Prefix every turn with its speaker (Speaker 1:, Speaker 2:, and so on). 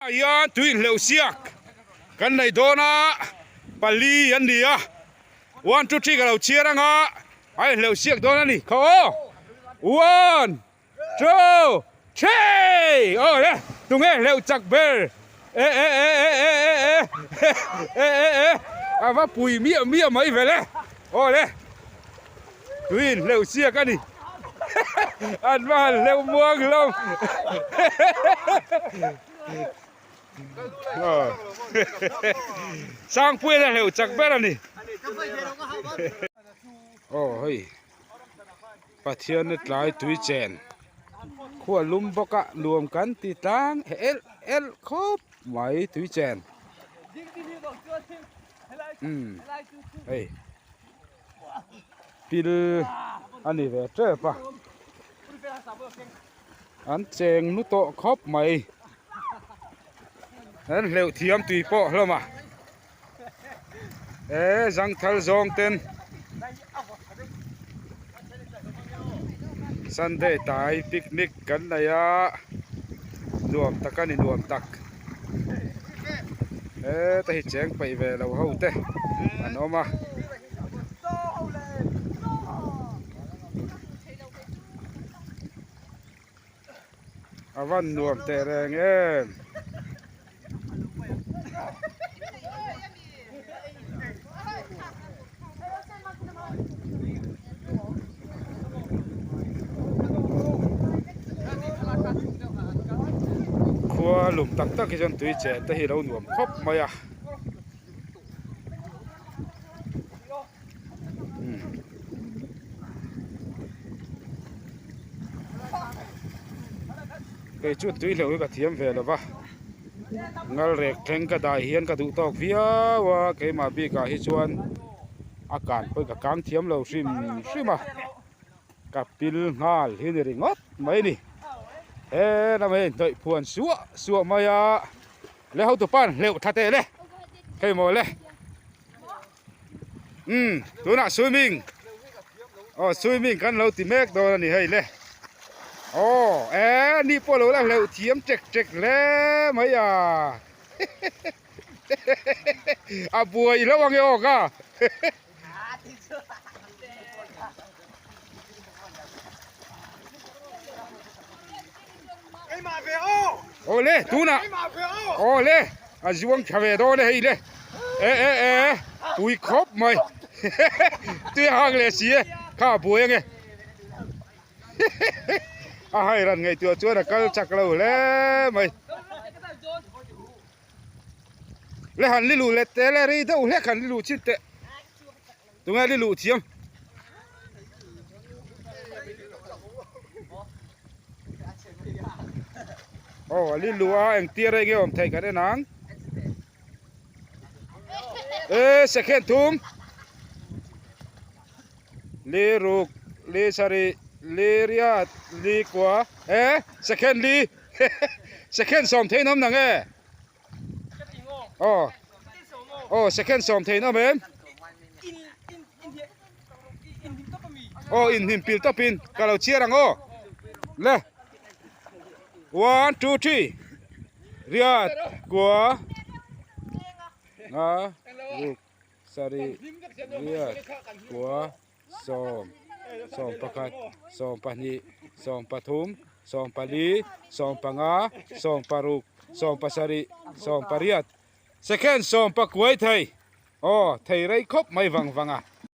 Speaker 1: Hian tui inhleuh siak kan nei dawn a, pali an ni a, one two three ka lo chhiar ang a, a inhleuh siak dawn a ni kha aw, one two three aw le tunge hleuh chak ber e e e e e e e e e e a va pui miah miah mai vel e aw le. Tui in hleuh chiak a ni. An va han hleuh muang hlawm. Sangpuian a hleuh chak ber a ni. Aw hei Pathian na tlai tui chen khua lum bawk a nuam kan ti tlang elh elh khawp mai tui chen. Umm hei. Pil a ni ve tep a an cheng nu tawh khawp mai an hleuh thiam tui pawh hlawm a e zangthal zawng ten Sunday tai picnic kan nei a nuam tak a ni nuam tak. Heta hi cheng peih ve lo ho te an awm a. A van nuam teh reng em. Khua lum tak tak hi chuan tui chen te hi a lo nuam khawp mai a. Kei chu tui hleuh hi ka thiam ve lo va ngal rek thleng ka dai hian ka duh tawk viau a keimah bikah hi chuan a kan pawh ka kang thiam lo hrim hrim a ka pil nghal hi ni ringawt mai a ni he lam hei hnawih phuan suah suah mai a le hotupa an hleuh tha teh le hei maw le. Umm tunah swimming aw swimming kan lo ti mek dawn a ni hei le aw e ni pawh lo la hleuh thiam tek tek hle mai a a buai hlauh ang e aw ka Aw le tunah aw le a zuang tha ve dawn e hei le e e e tui khawp mai tui a hang leh si e kha a buai ange a hai ran ngaihtuah chuan a kal chak lo hle mai le han li luh let teh le rei deuh hlek han li luh chin teh. Tunge li luh thiam? Aw a li luh a engtir a enge awm theih kan en ang. E second thum. Li ruk li sarih li riat li kua e second li second sawm theih an awm nang e. Aw aw second sawm theih an awm em? Aw inhnim pil tawpin ka lo chhiar ang aw le one two three riat kua nga ruk sarih riat kua. Sawm, sawmpakhat, sawmpahnih, sawmpathum, sawmpali, sawmpanga, sawmparuk, sawmpasarih, sawmpariat. Second sawmpakuai thei. Aw, thei rei khawp mai vang vang a.